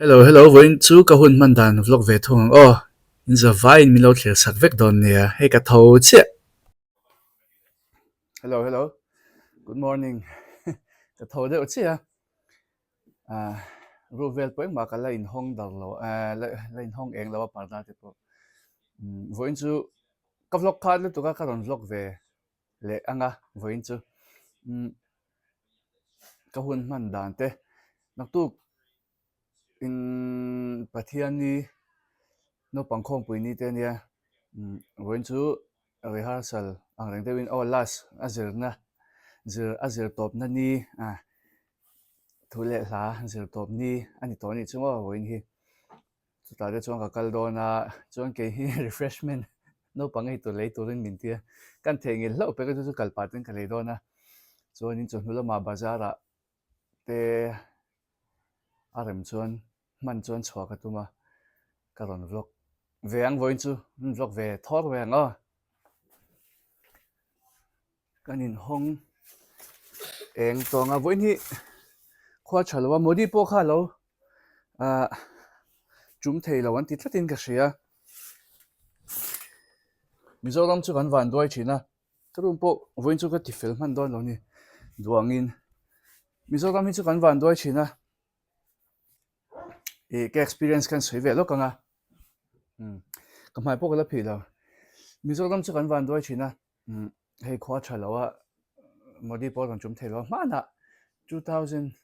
Hello hello vawiin chu ka hun hman dan vlog ve thung ang aw in za vaiin min lo thlir sak vek dawn nia hei ka tho chiah. Hello hello good morning ka tho deuh chiah a ah room vel pawh engmah ka la inhawng dar lo ah la inhawng eng lo a parda te pawh vawiin chu ka vlog khat lutuk a ka rawn vlog ve leh anga vawiin chu umm ka hun hman dan te naktuk in Pathianni naupang khawmpui ni te ania umm vawiin chu rehearsal ang reng deuhin aw last a zirna zir a zir tawpna ni ah thu leh hla zir tawp ni a ni tawh a nih chu maw vawiin hi. Chutah te chuan ka kal dawn a, chuan kei hi refreshment naupang ei tur lei turin min ti a, kan theihnghilh hlauh pek a chu chu kal pah ten ka lei dawn a, chuanin chawhnu lamah bazar ah te a rem chuan hman chuan chhuah ka tum a, ka rawn vlog ve ang vawiin chu, rawn vlog ve thawr ve ang aw. Kan inhawng eng tawng a, vawiin hi khua tha lo a, Modi pawh kha a lo ah tum thei lo an ti tlatin ka hria. Mizoram chu kan van duai thin a, ka room pawh vawiin chu ka ti fel hman dawn lo ni duangin Mizoram hi chu kan van duai thin a. Ih ka experience khan sawi ve lawk ang a umm ka hmai pawh ka la phih lo Mizoram chu kan van duai thin a umm hei khua tha lo a Modi pawh a rawn tum thei lo a hmanah 2020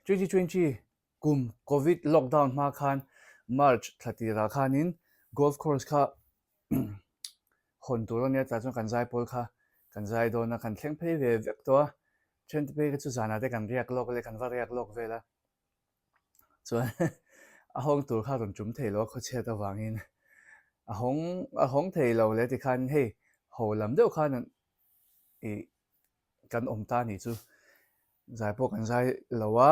2020 kum covid lockdown hma khan March thla tirah khanin golf course kha hawn tur a nia tah chuan kan zaipawl kha kan zai dawn a kan thleng phei ve vek tawh a then te phei kha chu zanah te kan riak lawk leh kan va riak lawk vel a chuan a hawng tur kha a rawn tum thei lo a khawchhiat avangin a hawng a hawng thei lo leh tikhan hei ho lam deuh khan ih kan awm ta nih chu zai pawh kan zai lo a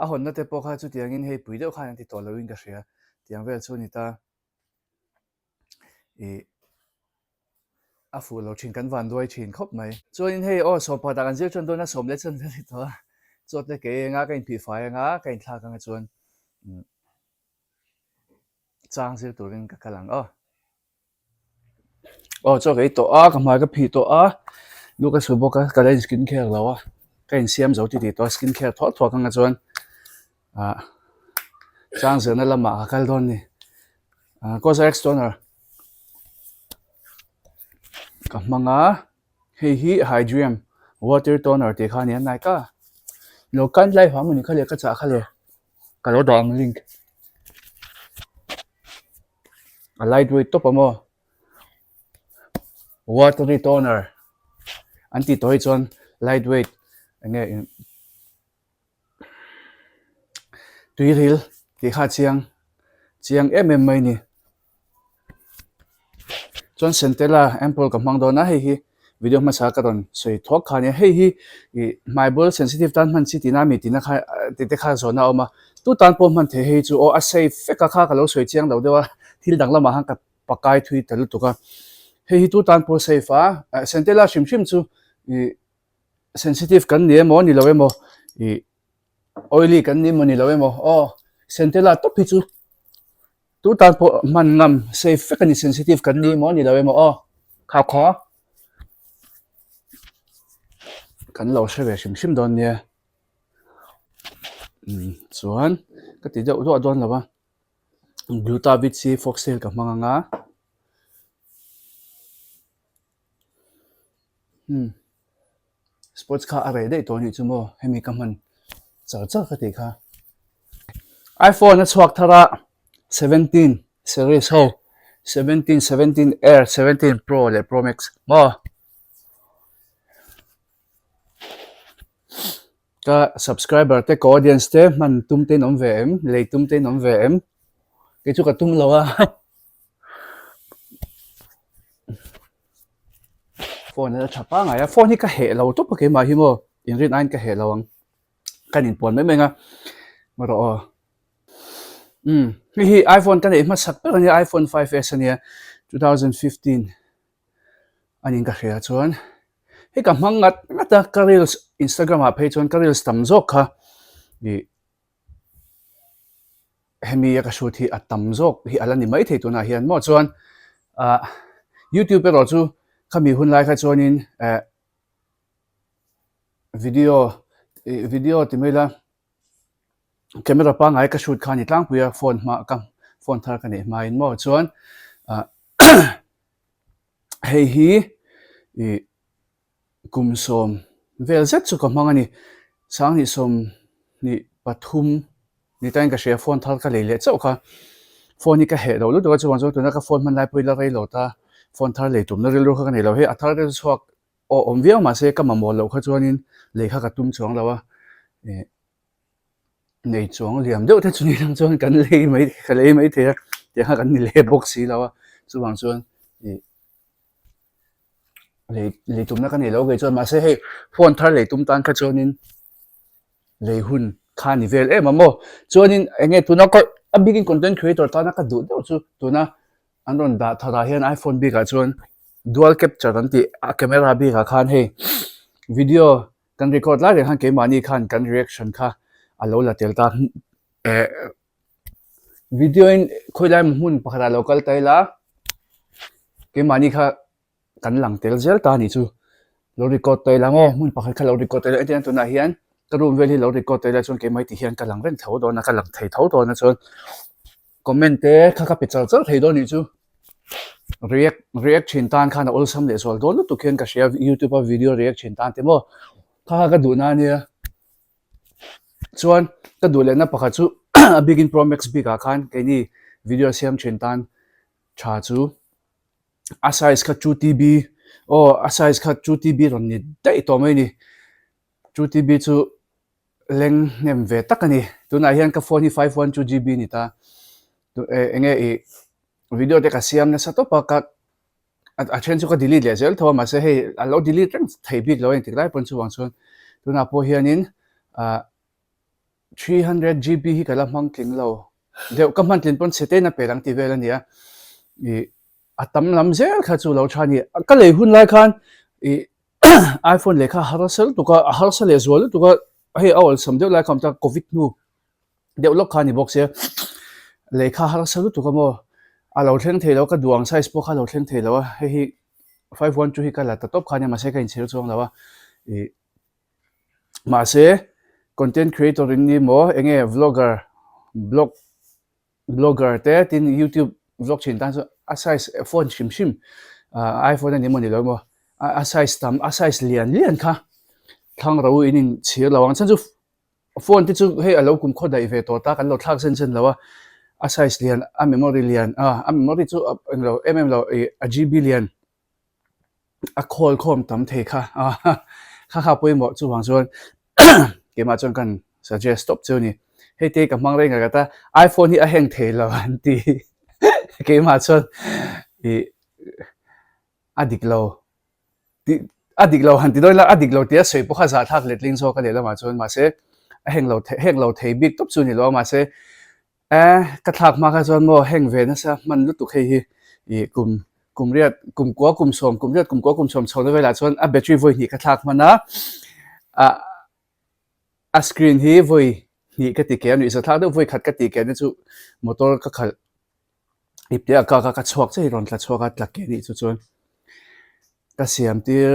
a hawnna te pawh kha chutiangin hei pui deuh khan an ti tawh loin ka hria tiang vel chu a ni ta. Ih a fuh lo thin kan van duai thin khawp mai. Chuanin hei aw sawmpakhat ah kan zir tan dawn a sawm leh chuan ka ni tawh a chawt te kei eng a ka inphih fai ang a ka inthlak ang a chuan chang zir turin ka kal ang aw. Aw chaw ka ei tawh a ka hmai ka phih tawh a lu ka su bawk a ka la in skin care lo a ka insiam zo titih tawh a skin care thuak thuak ang a chuan ah chang zirna lamah ka kal dawn a ni ah cosrx toner ka hmang a hei hi hydrium water toner tih kha a ni a Nykaa lo kan lai vang a ni kha le ka chah kha le ka lo dah ang link a light weight tawp a maw watery toner an tih tawh hi chuan light weight eng nge Tuiril tih kha a chiang chiang em em mai a ni. Chuan Centella ample ka hmang dawn a hei hi video hmasa ka rawn sawi thuak kha a nia hei hi ih hmai bul sensitive tan hman chi tihna ami tihna kha tih te kha zawhna a awm a tu tan pawh hman theih hei chu aw a safe vek a kha ka lo sawi chiang lo deuh a thil dang lamah khan ka pakai thui ta lutuk a hei hi tu tan pawh safe a Centella hrim hrim chu ih sensitive kan ni emaw ni lo emaw ih oily kan ni emaw ni lo emaw aw centella tawp hi chu tu tan pawh hman ngam safe vek a ni sensitive kan ni emaw ni lo emaw aw kha kha kan lo hre ve hrim hrim dawn nia umm chuan ka ti deuh duah dawn lo a glutavit c foxtail ka hmang ang a. Hmm sports kha a reh daih tawh anih chu maw hemi ka hman char char ka tih kha iphone a chhuak thar a 17 series ho 17 17 air 17 pro leh pro max maw ka subscriber te ka audience te hman tum te in awm ve em lei tum te in awm ve em kei chu ka tum lo a. Phone a tha pangai a phone hi ka heh lo tawp a keimah hi maw inrin aiin ka heh lo ang ka nin puan mai mai ang a maw rawh aw umm hei hi iphone ka neih hmasak ber ania iphone 5s ania 2015 anin ka hria chuan hei ka hmang ngat ngat a ka reels instagram ah phei chuan ka reels tam zawk kha ih. Hemi a ka shoot hi a tam zawk hi a la ni maithei tunah hian maw chuan ah youtube erawh chu khami hun lai kha chuanin eh video ih video ti mai ila camera pangngai ka shoot kha a ni tlangpui a phone hma ka phone thar ka neih hmain maw chuan ah hei hi ih Kum sawm vel zet chu ka hmang a ni. Sanghnih 23 ni tain ka hria phone thar ka lei leh chauh kha. Phone hi ka heh lo lutuk a chuvang chuan tuna ka phone hman lai pawh hi la rei lo ta. Phone thar lei tumna rilru kha ka nei lo. Hei a thar te chu chhuak aw awm viau mahse ka mamawh loh kha chuanin lei kha ka tum chuang lo a. Ih nei chuang liam deuh te chu ni lang chuan kan lei mai ka lei mai thei a tiang kha kan ni leh bawk si lo a chuvang chuan ih. Lei lei tumna ka nei lo kei chuan mahse hei phone thar lei tum tan kha chuanin lei hun kha ni vel em a maw chuanin eng nge tuna ka a bikin content creator tana ka duh deuh chu tuna an rawn dah tharah hian iphone bikah chuan dual capture an tih a camera bikah khan hei video kan record lai reng khan keimahni khan kan reaction kha a lo la tel ta eh. Video in khawilai hmun pakhatah lo kal ta ila keimahni kha kan lang tel zel ta a ni chu lo record ta ila maw hmun pakhat kha lo record ta ila entirna tunah hian ka room vel hi lo record ta ila chuan keimah hi ti hian ka lang reng tho dawn a ka lang thei tho dawn a chuan comment te kha ka pe char char thei dawn a nih chu react react thin tan khan a awlsam leh zual dawn lutuk hian ka hria youtube a video react thin tan te maw kha kha ka duhna a nia. Chuan ka duh lehna pakhat chu a bikin Pro Max bikah khan keini video siam thin tan tha chu a size kha two TB aw a size kha two TB rawn ni daih tawh mai a ni. Two TB chu leng hnem ve tak a ni. Tunah hian ka phone hi 512 GB a ni ta. Eng nge ih video te ka siam nasa tawp a ka a then chu ka delete leh zel tho a mahse hei a lo delete reng thei bik lo a engtik lai pawn chuvang chuan tunah pawh hianin ah 300 GB hi ka la hmang tling lo deuh ka hman tlin pawn chhe te in a pel ang tih vel a ni a ih a tam lam zel kha chu lo tha a ni ka lei hun lai khan ih iPhone lehkha a harsa lutuk a a harsa leh zual lutuk a hei a awlsam deuh lai kha a awm ta covid hnu. deuh lawk kha a ni bawk sia lehkha harsa lutuk a maw a lo thleng thei lo ka duh ang size pawh kha a lo thleng thei lo a hei hi 512 hi ka la ta tawp kha a nia mahse ka inchhir chuang lo a ih mahse content creator in ni maw eng nge vlogger blog blogger te tin youtube vlog thin tan chuan a size phone hrim hrim ah iphone a ni emaw ni lo emaw a size tam a size lian lian kha thlang ro in inchhir lo ang chhan chu. Phone te chu hei a lo kum khaw daih ve tawh ta kan lo thlak zen zen lo a, a size lian a memory lian a a memory chu eng lo em em lo ih a GB lian a khawl khawm tam thei kha a kha kha pawimawh chuvang chuan keimah chuan kan suggest tawp chu a ni hei te ka hmang reng reng ta iPhone hi a heng thei lo an ti keimah chuan ih a dik lo. Tih a dik lo han ti dawn ila a dik lo tia sawi pawh kha zahthlak letling zawk a leh lamah chuan mahse a heng lo thei heng lo thei bik tawp chu a ni lo a mahse eh ka thlak hma kha chuan maw heng ve nasa hman lutuk hei hi ih kum kum riat kum kua kum sawm kum riat kum kua kum sawm chho na velah chuan a battery vawi hnih ka thlak hman a ah a screen hi vawi hnih ka ti ke a nuihza thlak deuh vawi khat ka ti ke na chu motor ka khalh Ipte a kak a ka chhuak chiah hi rawn tla chhuak a tla ke nih chu chuan ka siam tir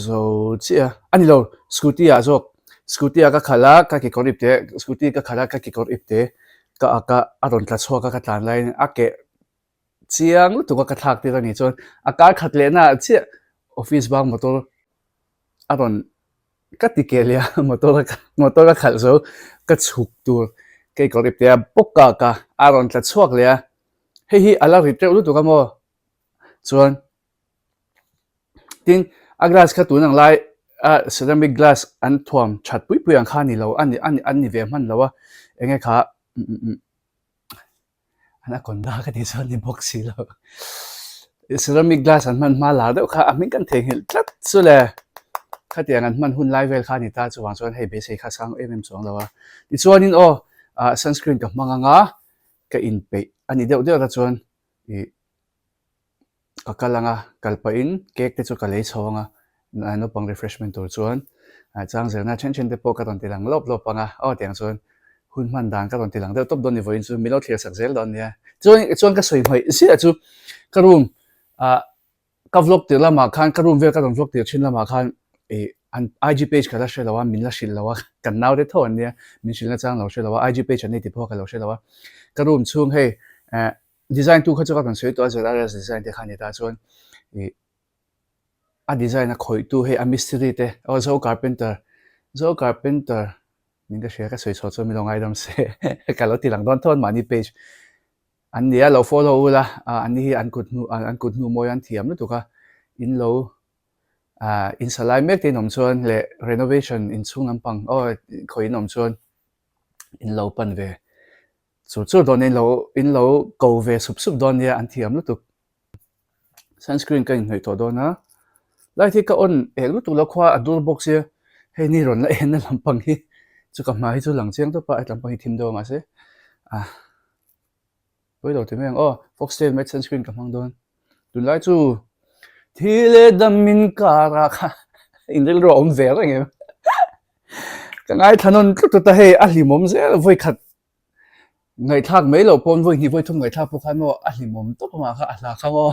zo chiah a a ni lo scooty ah zawk scooty ah ka khalh a ka kekawr ipte scooty ka khalh a ka kekawr ipte ka ak a a rawn tla chhuak a ka tlan laiin a keh chiang lutuk a ka thlak tir a nih chuan a kar khat leh naah chiah office bang motor a rawn ka ti ke leh a motor a motor a khalh zo ka chhuk tur kekawr ipte a bawk ka ka a rawn tla chhuak leh a hei hi a la rit reuh lutuk a maw chuan tin a glass kha tun ang lai a ceramic glass an thuam that pui pui ang kha a ni lo a ni a ni an ni ve hman lo a eng nge kha Anaconda ka tih chuan ni bawk si lo. Ceramic glass an hman hma lar deuh kha a hming kan theihnghilh tlat chu le. Khatiang an hman hun lai vel kha a ni ta chuvang chuan hei beisei kha sang em em chuang lo a. Tichuanin aw ah sunscreen ka hmang anga ka inpeih a ni deuh deuh ta chuan ih Ka kal ang a, kal pahin cake te chu ka lei chho ang a, naupang refreshment tur chuan chang zelna then then te pawh ka rawn ti lang lawp lawp ang a, aw tiang chuan Hun hman dan ka rawn ti lang deuh tawp dawn ni vawiin chu min lo thlir sak zel dawn nia. Chuan chuan ka sawi hmaih ziah chu ka room ah ka vlog tir lamah khan ka room vel ka rawn vlog tir thin lamah khan ih an IG page ka la hre lo a min la hrilh lo a kan naute tho an nia min hrilh na chang lo hre lo a IG page an nei tih pawh ka lo hre lo a ka room chhung hei eh design tu kha chu ka rawn sawi tawh a ZRS design te kha a ni ta chuan ih a design a khawih tu hei a mistiri te aw zo carpenter zo carpenter Min ka hria ka sawi chhuah chuan min lo ngaidam se ka lo ti lang dawn tho an mahni page an nia lo follow ula an ni hi an kut hnu an kut hnu mawi an thiam lutuk a in lo ah in sa lai mek te in awm chuan leh renovation inchhung lampang aw khawi in awm chuan in lo pan ve chur chur dawn nia in lo in lo ko ve sup sup dawn nia an thiam lutuk. Sunscreen ka inhnawih tawh dawn a, light hi ka on eng lutuk lo khua a dur bawk sia, hei ni rawn la en na lampang hi chu ka hma hi chu lang chiang tawp a, he lampang hi thim deuh a mahse ah pawi lo ti mai ang aw foxtail matte sunscreen ka hmang dawn tunlai chu thi leh dam min kar a kha in rilru a awm ve reng em ka ngaithla nawn tlut tlut a hei a hlimawm zel vawikhat Ngaihthlak mai loh pawn vawi hnih vawi thum ngaihthlak pawh khan maw a hlimawm tawp amah kha a hla kha maw.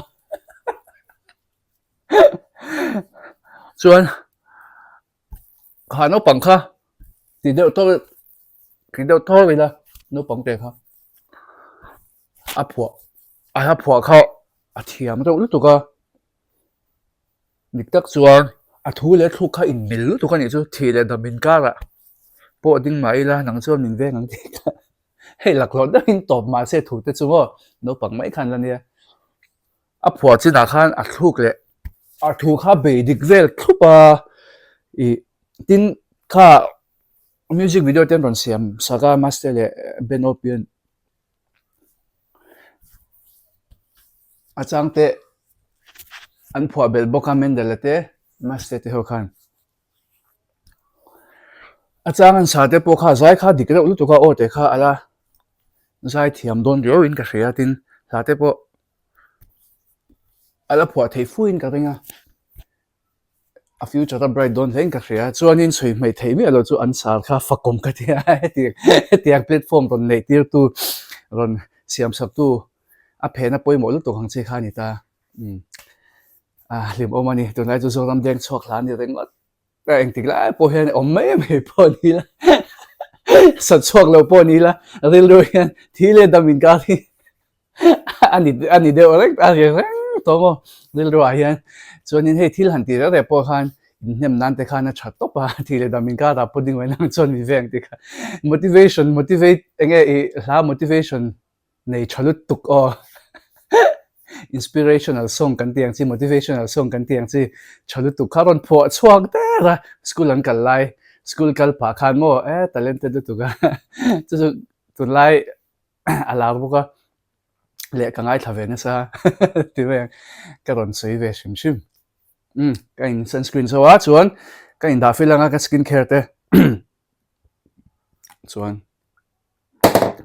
Chuan kha naupang kha ti deuh tawk ti deuh tawk ila naupang te kha a phuah a hla phuah kha a thiam reuh lutuk a. Dik tak chuan a thu leh thluk kha inmil lutuk a nih chu thih leh dam inkarah pawh ding mah ila nang chuan min veng ang tih kha hei laklawh deuhin tawp mah se thu te chu maw naupang mai khan la nia. A phuah chinah khan a thluk leh a thu kha bei dik vel thlup a ih tin kha music video te an rawn siam sak a master leh Ben Opian. A chang te an phuah belh bawk a Mendel-a te Maste te ho khan a chang an sa te pawh kha zai kha dik reuh lutuk a aw te kha a la zai thiam dawn riau in ka hria tin hla te pawh a la phuah thei fuiin ka ring a. A future a bright dawn hlein ka hria. Chuanin chhui hmaih theih miah lo chu an sar kha fakawm ka ti a, hetiang hetiang platform rawn neih tirtu rawn siamsaktu a phena pawimawh lutuk ang chi kha a ni ta. Umm a hlimawm a ni. Tunlai chu Zoram deng chhuak hla a ni ringawt. Engtik lai pawh hian awm mai mai pawh a ni la, sat chhuak lo pawh a ni la, rilru hian thi leh dam inkar hi a ni a ni deuh reng a ri reng tawh maw rilru ah hian chuanin hei thil han tih reng reng pawh khan inhnem nan te khan a tha tawp a thih leh dam inkar ah pawh ding mai nang chuan mi veng tih kha motivation motivate eng nge ih hla motivation nei tha lutuk aw inspirational song kan tih ang chi motivational song kan tih ang chi tha lutuk kha rawn phuah chhuak der a school an kal lai school kal phah khan maw e talented lutuk a chu chu tunlai a lar bawk a leh ka ngaithla ve nasa ti mai ang ka rawn sawi ve hrim hrim umm ka in sunscreen zo a chuan ka in dah fil anga ka skin care te chuan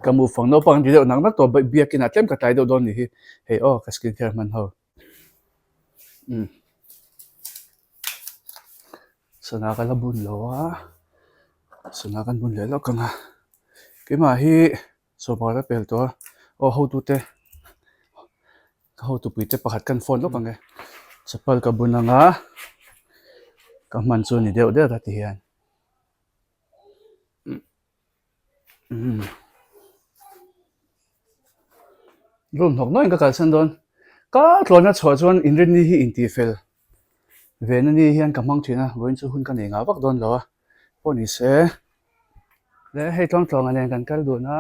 ka move fang naupang ti deuh nak nak tawh biakin ah tlem ka tlai deuh dawn ni hi hei aw ka skin care hman ho umm sana ka la bun lo a sana kan bun leh lawk ang a keimah hi sawrkar a pel tawh a aw hotute ka hotupui te pakhat kan phone lawk ang e chapal ka bun ang a ka hman chu a ni deuh deuh a ti hian. Room hnawk hnawkin ka kalsan dawn. Ka tlawnna chhuah chuan inrinni hi intih fel ve na ni hian ka hmang thin a, vawiin chu hun ka nei ngah vak dawn lo a, pawh ni se. Le hei tluang tluanga nen kan kal dun a,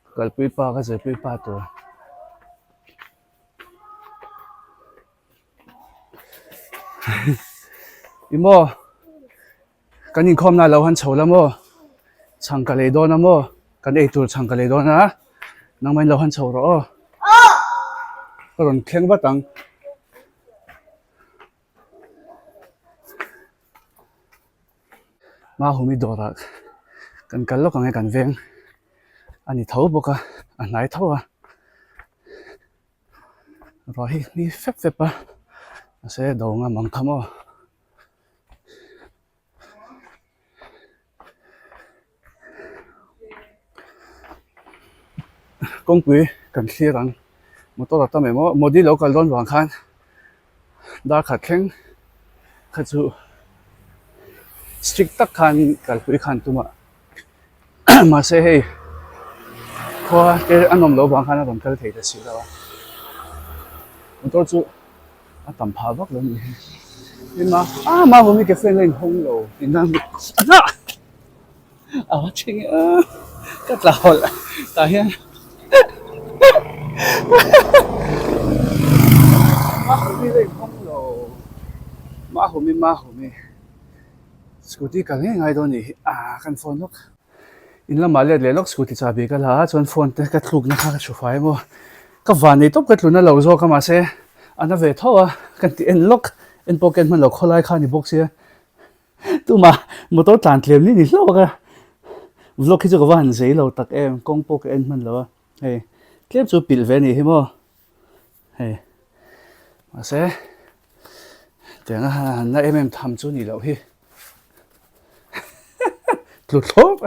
ka kalpui pa ka zirpui pa tur. I maw? Kan inkhawmna lo han chho la maw? Chhang ka lei dawn a maw? Kan ei tur chhang ka lei dawn a, nangmah in lo han chho rawh aw. Ka rawn thleng vat ang. Mahumi dawrah kan kal lawk ang e kan veng a ni tho bawk a, a hnai tho a. Ruah hi ni fep fep a, mahse do ngam ang kha maw. kawngpui kan thlir ang motor a tam em aw Modi lo kal dawn vang khan dar khat thleng kha chu strict tak khan kalpui khan tum a mahse hei khua te a nawm loh vang khan a rawn kal thei ta si lo a motor chu a tam phah vak lo a ni hi ema ah mahawmi cafe la inhawng lo tih nan A va thing a ka tla hawlh tah hian Mahumi la inhawng lo Mahumi Mahumi scooty kal ngei ngai dawn nih hi ah kan phone lawk in lamah let leh lawk scooty chahbi ka la a chuan phone te ka thlukna kha ka chhu fai emaw ka van nei tawp ka tluna lo zawk a mahse a na ve tho a kan ti en lawk en pawh ka en hman lo khawlai kha a ni bawk sia. Tumah motor tlan tlem ni ni hlauh a vlog hi chu ka va han zei lo tak em kawng pawh ka en hman lo a hei tlem chu pilh ve a nih hi maw hei mahse tiang a han na em em tham chu nih loh hi tlu thlawp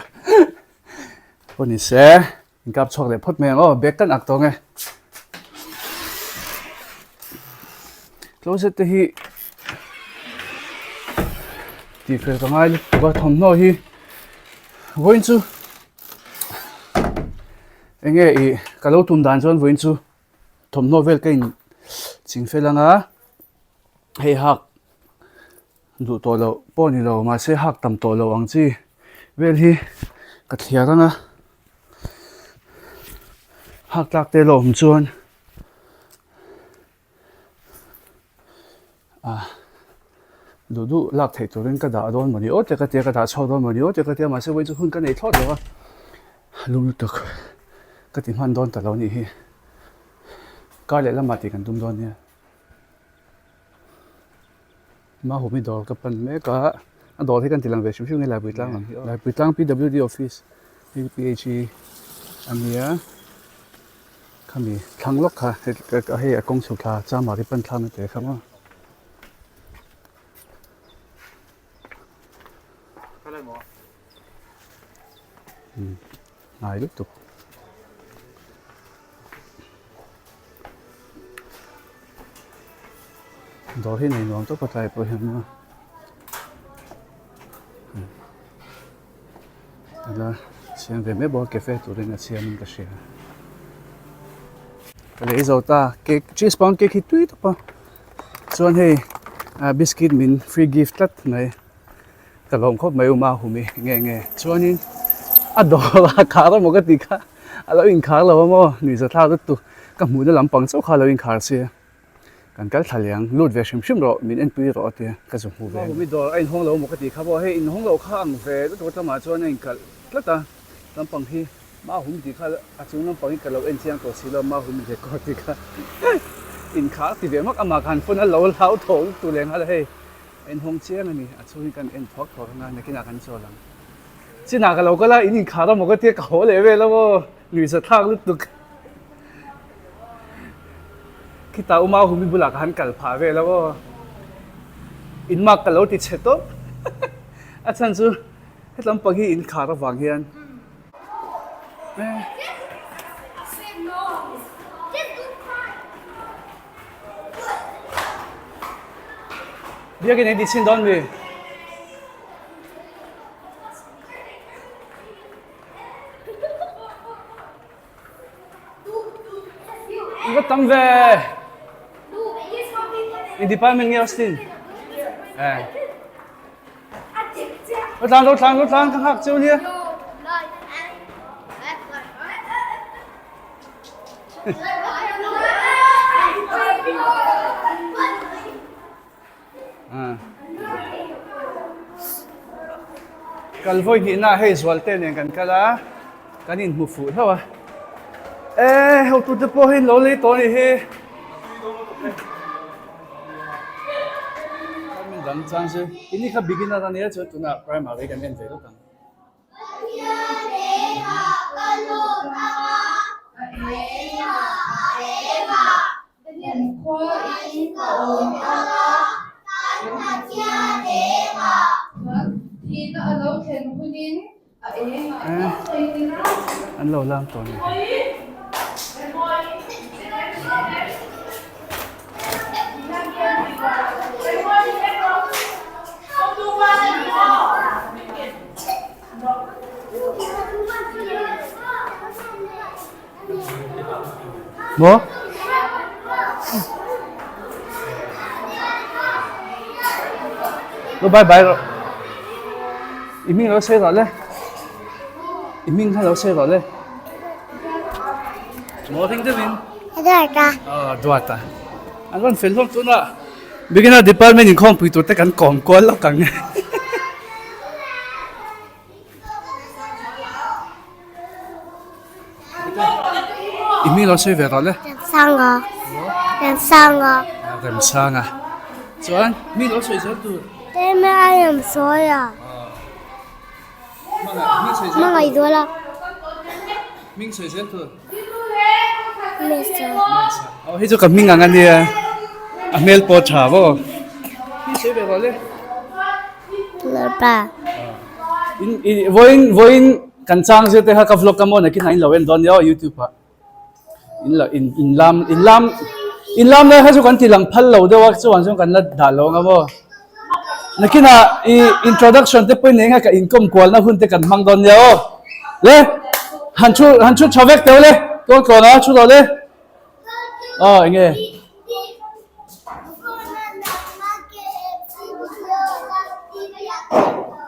pawh ni se. In kap chhuak leh phawt mai ang aw, bag kan ak tawng e. Closet te hi tih fel ka ngai lutuk a, thawmhnaw hi vawiin chu eng nge ih ka lo tum dan chuan vawiin chu thawmhnaw vel ka in ching fel ang a, hei hak Duh tawh loh pawh ni lo mahse hak tam tawh loh ang chi vel hi ka thliar ang a hak tlak te lo awm chuan ah duh duh lak theih turin ka dah dawn mawni aw te ka tia ka dah chhuak dawn mawni aw te ka tia mahse vawiin chu hun ka nei thlawt lo a lung lutuk ka ti hman dawn ta lo nih hi kar leh lamah tih kan tum dawn nia. Mahumi dawr ka pan mek a, a dawr hi kan ti lang ve hrim hrim nge Laipui tlang lam hi aw. Laipui tlang PWD office hei PHE a nia khami thlang lawk kha hei a kawng chhuk thla Chamari pan thlang te kha maw. Ngai lutuk. Dawr hi nei nuam tawp a tlai pawh hian maw ala siam ve mai bawk a cafe turin a siam in ka hria ka lei zo ta cake cheese pound cake hi tui tawp a chuan hei biscuit min free gift tlat mai. Ka lawm khawp mai uma humi nge nge chuanin a dawr a khar emaw ka tih kha a lo inkhar lo a maw nuihza thlak lutuk ka hmuhna lampang chauh kha a lo inkhar sia kan kal thla leh ang lut ve hrim hrim rawh min enpui rawh a tia ka zu hmu ve a ni. Humi dawr a inhawng lo emaw ka tih kha pawh hei inhawng loh kha ang ve lutuk tlangah chuan a inkalh tlat a lampang hi Mahum tih kha a chung lampang hi ka lo en chiang tawh si lo Mahum record tih kha inkhar ti ve mak amah khan phone a lo hlau thaw lutuk leh nghal a hei. En hawng chiang a ni, a chhung hi kan en thuak thuak anga nakinah kan chawl ang. Chinah ka lo kal a, in inkhar a maw ka tia ka haw leh vel a maw, nuihza thlak lutuk. Khitah Uma Humi bulah ka han kal phah vel a maw, in mark ka lo ti chhe tawp. A chhan chu hetlam pang hi inkhar avang hian. Biakin eng ti chhin dawn mi? I va tam ve. In department nge Austin? Eh. Lo tlang, lo tlang, lo tlang, ka nghak cheu nia. Kal vawi hnihna hei zual te nen kan kal a, kan inhmu fuh hlauh a. E hotute pawh hi lo lei tawh a nih hi. Dang chang chu ini kha beginner a nia chuan tunah primary kan en ve lawk ang. An lo lam tawh a ni. Maw? Lo bye bye rawh. I hming lo sawi rawh le. I hming kha lo sawi rawh le. Maw ring deuhin. Duata. Ah, Duata. An rawn fel hlawm tunah. Beginner department inkhawmpui tur te kan kawm kual lawk ang. I hming lo sawi ve rawh le. Remsanga. Remsanga. Remsanga. Chuan hming lo sawi zel tur. Teme a rem sawi a. Hmangaih zual a. Hming sawi zel tur. Mesa. Oh, hei chu ka hming ang a nia. A hmel pawh tha maw. Hming sawi ve rawh le. Lalpa. In in vawiin vawiin kan chang zir te kha ka vlog ka maw nakin ah in lo en dawn nia aw youtube ah. In lo in in lam in lam in lam lai kha chu kan ti lang phal lo deuh a chuan chuan kan la dah lo ang a maw. Nakin ah i introduction te pawhin eng a ka inkawm kual na hun te kan hmang dawn nia aw. Le han thu han thu tha vek teuh le tual tlawn a thu rawh le. Aw eng nge.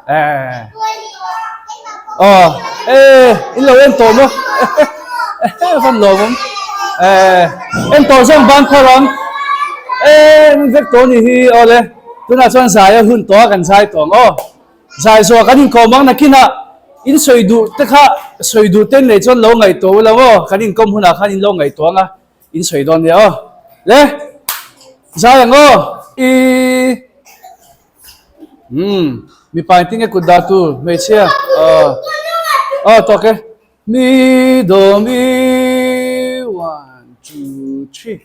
Eh. Aw eh in lo en tawh maw van lawm awm eh en tawh zawng ban phar ang eh min vek tawh ni hi aw le tunah chuan zai a hun tawh a kan zai tawh ang aw zai zawh kan inkawm ang nakinah in sawi duh te kha sawi duh te nei chuan lo ngaihtuah ula aw kan inkawm hunah khan in lo ngaihtuah ang a In sawi dawn nia aw. Le! Zai ang aw! I Umm mipa engtin nge kut dah tur hmeichhia aw aw tawk e Mi do mi one two three.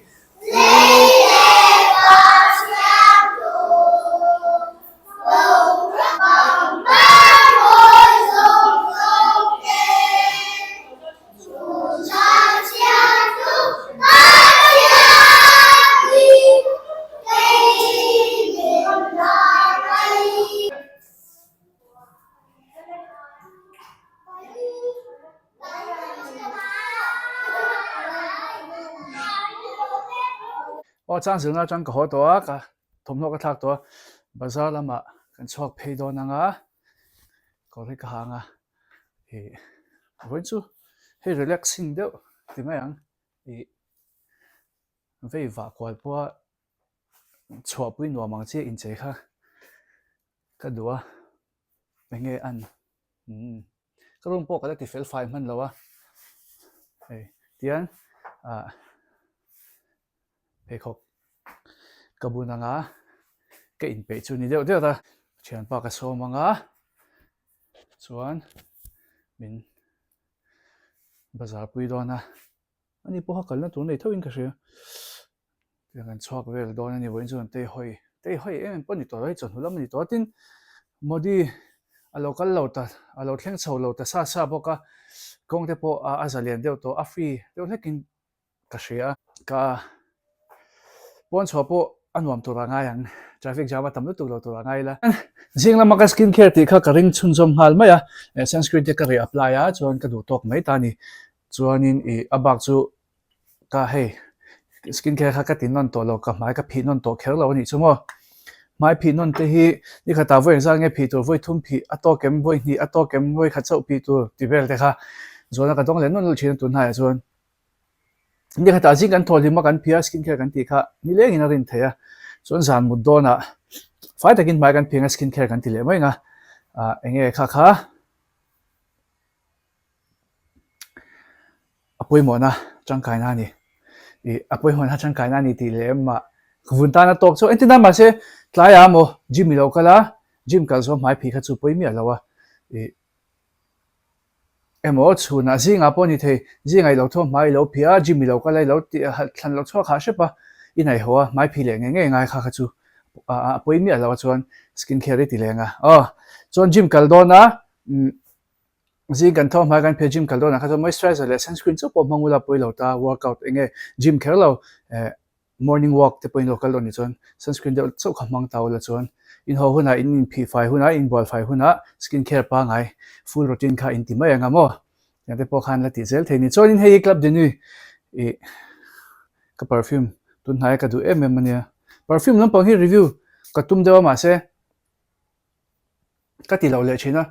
Aw chang zirna atang ka haw tawh a ka thawmhnaw ka thlak tawh a bazar lamah kan chhuak phei dawn ang a kawr hi ka hang a. Ih vawiin chu hei relaxing deuh ti mai ang ih vei vah kual pawha chhuahpui nuam ang chiah inchei kha ka duh a eng nge an umm ka room pawh ka la ti fel fai hman lo a hei tian ah pheikhawk ka bun anga ka inpeih chu ni deuh deuh a thianpa ka sawm anga. Chuan min bazar pui dawn a, ani pawha kalna tur nei thauhin ka hria. Tiang kan chhuak vel dawn a ni vawiin chuan tei hawi tei hawi em em pawh a ni tawh lo hei chawhnu lam a ni tawh a tin Modi a lo kal lo ta a lo thleng chho lo ta sa sa bawk a kawng te pawh a zalian deuh tawh a free deuh hlekin Ka hria a. Ka pawn chhuah pawh a nuam tur a ngai ang. Traffic jam a tam lutuk lo tur a ngai ila. Zing lama ka skin care tih kha ka ring chhunzawm nghal mai a. Sunscreen te ka reh apply a chuan ka duh tawk mai ta a ni. Chuanin ih a bak chu ka hei skin care kha ka ti nawn tawh lo ka hmai ka phih nawn tawh kher lo a nih chu maw. Hmai phih nawn te hi ni khatah vawi engzat nge phih tur vawi thum phih a tawk em vawi hnih a tawk em vawi khat chauh phih tur ti vel te kha zawhna ka dawng leh nawn leh thin a tunhnaiah chuan. Ni khatah zing kan thawhhlim a kan phih a skin care kan tih kha nilengin a rin theih a chuan zan mut dawnah fai takin hmai kan phih ang a skin care kan ti leh mai ang a ah eng nge kha kha a pawimawhna tangkaina a ni ih a pawimawhna tangkaina a ni tih leh mah vun tana tawk chu engtin nan mahse tlaiah maw gym i lo kal a gym kal zawh hmai phih kha chu pawi miah lo a ih. Emaw chhunah zingah pawh a ni thei, zingah i lo thaw hmai i lo phih a, gym i lo kal a, i lo tih thlan lo chhuak hah hrep a, i naih haw a, hmai phih leh ngei ngei ngai kha kha chu a pawi miah lo a chuan skin care i ti leng a. Aw chuan gym kal dawn a, umm zing kan thaw hmai kan phih a gym kal dawnah kha chuan moisturizer leh sunscreen chauh pawh hmang ula pawi lo ta, workout eng nge gym kher lo eh Morning walk te pawhin lo kal dawn ni chuan sunscreen deuh chauh kha hmang ta ula chuan in haw hunah in inphih fai hunah in bual fai hunah skin care pangai full routine kha in ti mai ang a maw? Tiang te pawh khan la tih zel thei ni. Chuanin hei hi Club de Nuit ih. Ka perfume tun hnaia ka duh em em a nia. Perfume lampang hi review ka tum deuh a mahse ka ti loh leh thin a.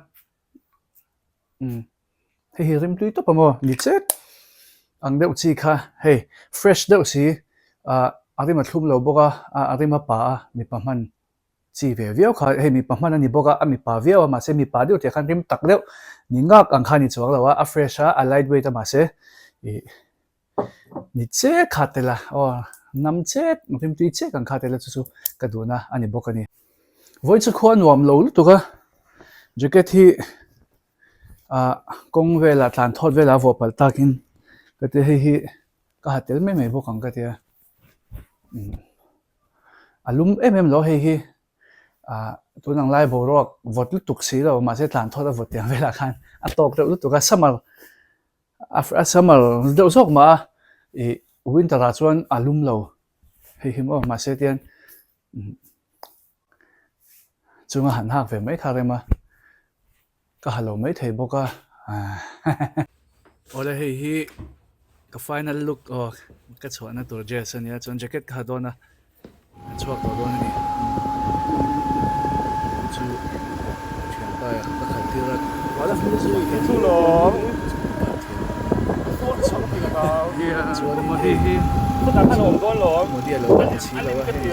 Umm hei hi rimtui tawp a maw ni chet ang deuh chi kha hei fresh deuh si ah a rim a thlum lo bawk a a rim a pa a mipa hman chi ve viau kha hei mipa hman a ni bawk a a mipa viau a mahse mipa deuh tih ah khan rim tak deuh ni ngak ang kha a ni chuang lo a a fresh a a light weight a mahse ih Ni che kha tel a, aw nam chet rimtui chet ang kha tel a chu chu ka duhna a ni bawk a ni. Vawi chu khua nuam lo lutuk a, jacket hi ah kawng velah tlan thawt velah a vuah palh takin ka tia hei hi ka ha tel mai mai bawk ang ka tia umm a lum em em lo hei hi ah tun ang lai boruak vawt lutuk si lo mahse tlan thawt a vawt tiang velah khan a tawk deuh lutuk a summer. A summer deuh zawk mah a ih winter ah chuan a lum lo hei hi maw mahse tian chunga han hak ve mai kha rem a ka ha lo mai thei bawk a awle hei hi ka final look aw ka chhuahna tur dress a nia chuan jacket ka ha dawn a. An chhuak tawh dawn a ni. Chu chu thianpa ka khalh tir a. Chuan hei hi Modi a lo la ni si lo a hei hi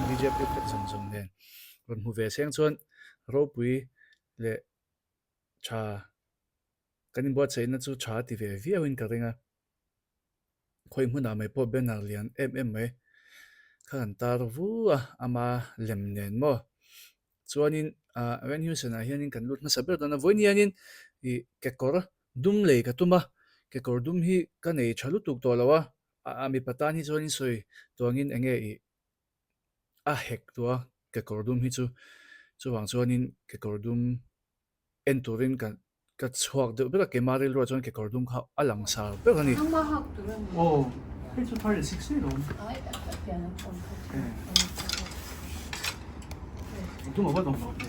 BJP flag zawng zawng nen rawn hmu ve seng chuan ropui leh tha kan inbuatsaihna chu tha ti ve viauin ka ring a. Khawi hmunah mai pawh banner lian em em mai kha kan tar vu a, ama lem nen maw. Chuanin ah Van Heusen ah hianin kan lut hmasa ber dawn a, vawiin hianin ih kekawr dum lei ka tum a, kekawr dum hi ka nei tha lutuk tawh lo a, a mipa tan hi chuanin sawi tuangin eng nge ih a hek tawh a kekawr dum hi chu, chuvang chuanin kekawr dum en turin kan Ka chhuak deuh ber a, keimah rilruah chuan kekawr dum kha a lang sar ber a ni. Aw, hei chu 36 ni lo. Dum a va dawng lo ve.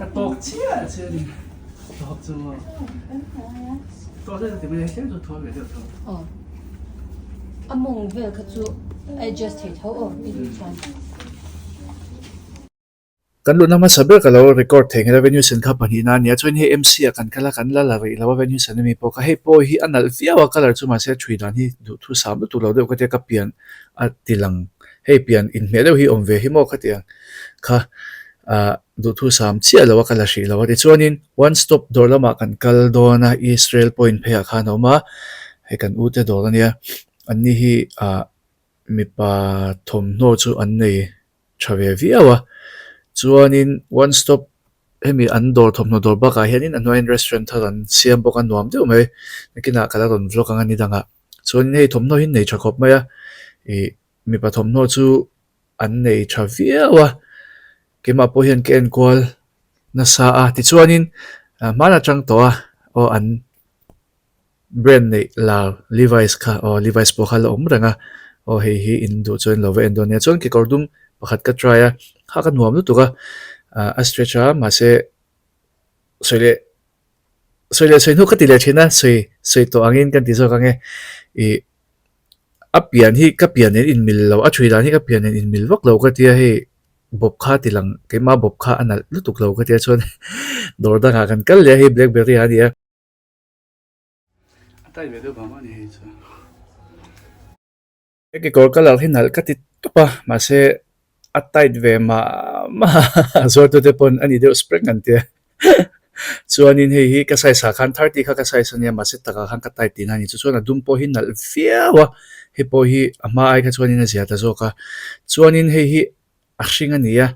Ka tawk chiah chiah a ni tawk chu tawk zet ti mai tlem chu thawl ve deuh tho. Aw a mawng vel kha chu adjust thei tho aw i duh chuan. Kan luhna hmasa ber ka lo record thei nghal a venue sen kha pahnihna a ni a chuan hei MC ah kan kal a kan la la rih lo a venue sen ami pawh kha hei pawh hi a nalh viau a colour chu mahse a thui dan hi duhthu sam lutuk lo deuh ka tia ka pian a ti lang hei pian inhmeh deuh hi awm ve hi maw ka ti ang kha ah duhthu sam chiah lo a ka la hrih lo a tichuanin one stop dawr lamah kan kal dawn a Israel point phei ah khan a awm a hei kan u te dawr a nia anni hi ah mipa thawmhnaw chu an nei. tha ve viau a chuanin one stop hemi an dawr thawmhnaw dawr bakah hianin a hnuaiin restaurant thar an siam bawk a nuam deuh mai nakinah ka la rawn vlog ang a ni dangah chuanin hei thawmhnaw hi an nei tha khawp mai a ih mipa thawmhnaw chu an nei tha viau a keimah pawh hian ka enkual nasa a tichuanin hmanah atang tawh a aw an. Brand neih lar Levi's kha aw Levi's pawh kha la awm reng a aw hei hi in duh chuan lo va en dawn nia chuan kekawr dum pakhat ka try a kha ka nuam lutuk a ah a stretch a mahse sawi leh sawi leh sawi hnu ka ti leh thin a sawi sawi tawh angin kan ti zawk ang e ih a pian hi ka pian nen inmil lo a thui dan hi ka pian nen inmil vak lo ka tia hei bawp kha ti lang keimah bawp kha a nalh lutuk lo ka tia chuan dawr dangah kan kal leh a hei blackberry ah a ni a. A tai ve deuh vang a ni hei chu. He kekawr colour hi nalh ka ti tawp a mahse a tight ve mah mah a zuartute pawn a ni deuh spring an tia chuanin hei hi ka size ah khan 30 kha ka size a nia mahse takah khan ka tight tihna a ni chu chuan a dum pawh hi nalh viau a hei pawh hi a hma ai kha chuanin a zia ta zawk a chuanin hei hi a hring a ni a.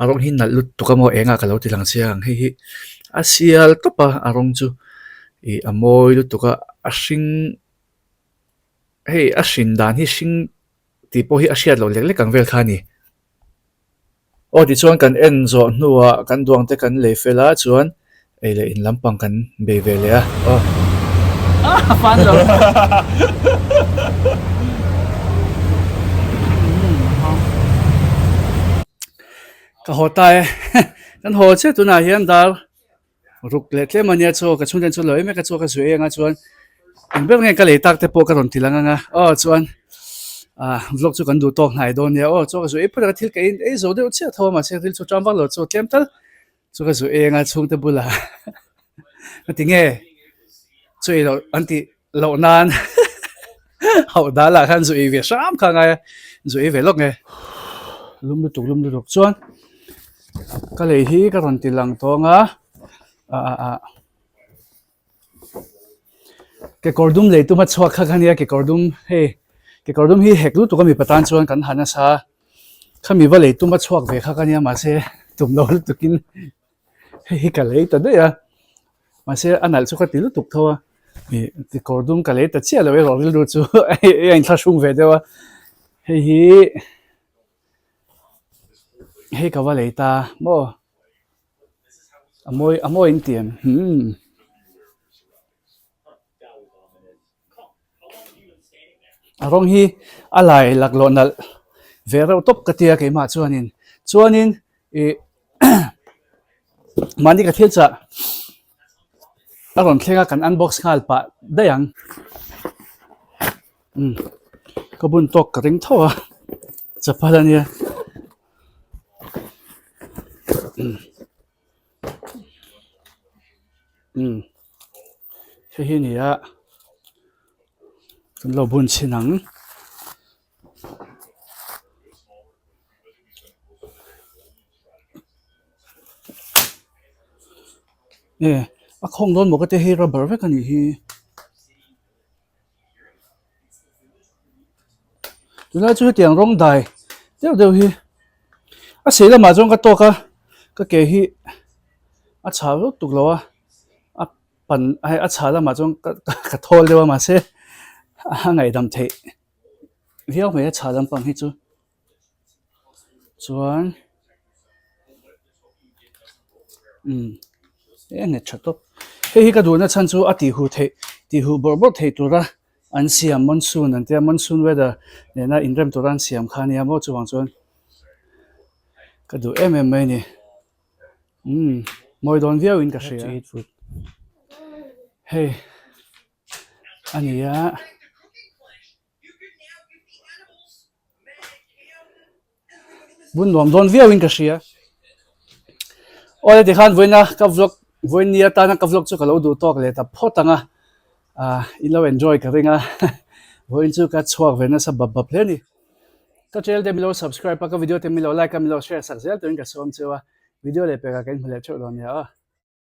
A rawng hi nalh lutuk a maw engah ka lo ti lang chiang ang hei hi a sial tawp a a rawng chu ih a mawi lutuk a a hring Hei a hrin dan hi hring tih pawh hi a hriat loh lek lek ang vel kha a ni. Aw tichuan kan en zawh hnuah kan duang te kan lei fel a chuan ei leh in lampang kan bei ve leh a aw. A fan lo. Ka haw ta e. Kan haw chiah tunah hian dar Ruk leh tlem a nia chaw ka chhungten chu lo em em a chaw ka zui eng a chuan eng ber nge ka lei tak te pawh ka rawn ti lang ang a aw chuan ah vlog chu kan duh tawk hnai dawn nia aw chaw ka zui ei phawt a thil ka in ei zo deuh chiah tho a mahse ril chu ṭam vak lo chaw tlem tal chu ka zui eng a chhungte bulah ka ti nge chaw ei loh an tih loh nan hauh dal ah khan zu ei ve hram kha ngai a zu ei ve lawk nge lum lutuk lum lutuk chuan ka lei hi ka rawn ti lang tawng a ah ah ah kekawr dum lei tuma chhuak kha kha nia kekawr dum hei kekawr dum hi hek lutuk a mipa tan chuan kan ha nasa khami va lei tuma chhuak ve kha kha nia mahse tum lo lutukin hei hi ka lei ta daih a mahse a nalh chu ka ti lutuk tho a ih kekawr dum ka lei ta chiah lo erawh rilru chu a inthlahrung ve deuh a hei hi hei ka va lei ta maw a mawi a mawi in ti em hmm. A rawng hi a lai laklawh nalh ve reuh tawp ka tia keimah chuanin chuanin ih mahni ka thil chah a rawn thleng a kan unbox nghal pah daih ang umm ka bun tawk ka ring tho a chapal a nia umm. Umm hei hi a ni a kan lo bun chhin ang e a khawng dawn maw ka tia hei rubber vek a nih hi tunlai chu hetiang rawng dai deuh deuh hi a sei lamah chuan ka tawk a ka ke hi a chhah vek tuk lo a a pan hei a chhah lamah chuan ka ka thawl deuh a mahse a ngaihdam theih viau mai a chhah lampang hi chu. Chuan umm e nghet tha tawp hei hi ka duhna chhan chu a tih huh theih tih huh bawrh bawrh theih tura an siam monsoon an tia monsoon weather nena inrem tura an siam kha ania maw chuvang chuan ka duh em em mai a ni umm mawi dawn viau in ka hria hei a ni a. Bun nuam dawn viau in ka hria. Awle tikhan vawiina ka vlog vawiin ni atana ka vlog chu ka lo duh tawk leh ta phawt ang a. Ah in lo enjoy ka ring a. Vawiin chu ka chhuak ve nasa bap bap hle a ni. Ka channel te milo subscribe a ka video te milo like a milo share sak zel turin ka sawm cheu a. Video leh pekah ka inhmu leh theuh dawn nia aw.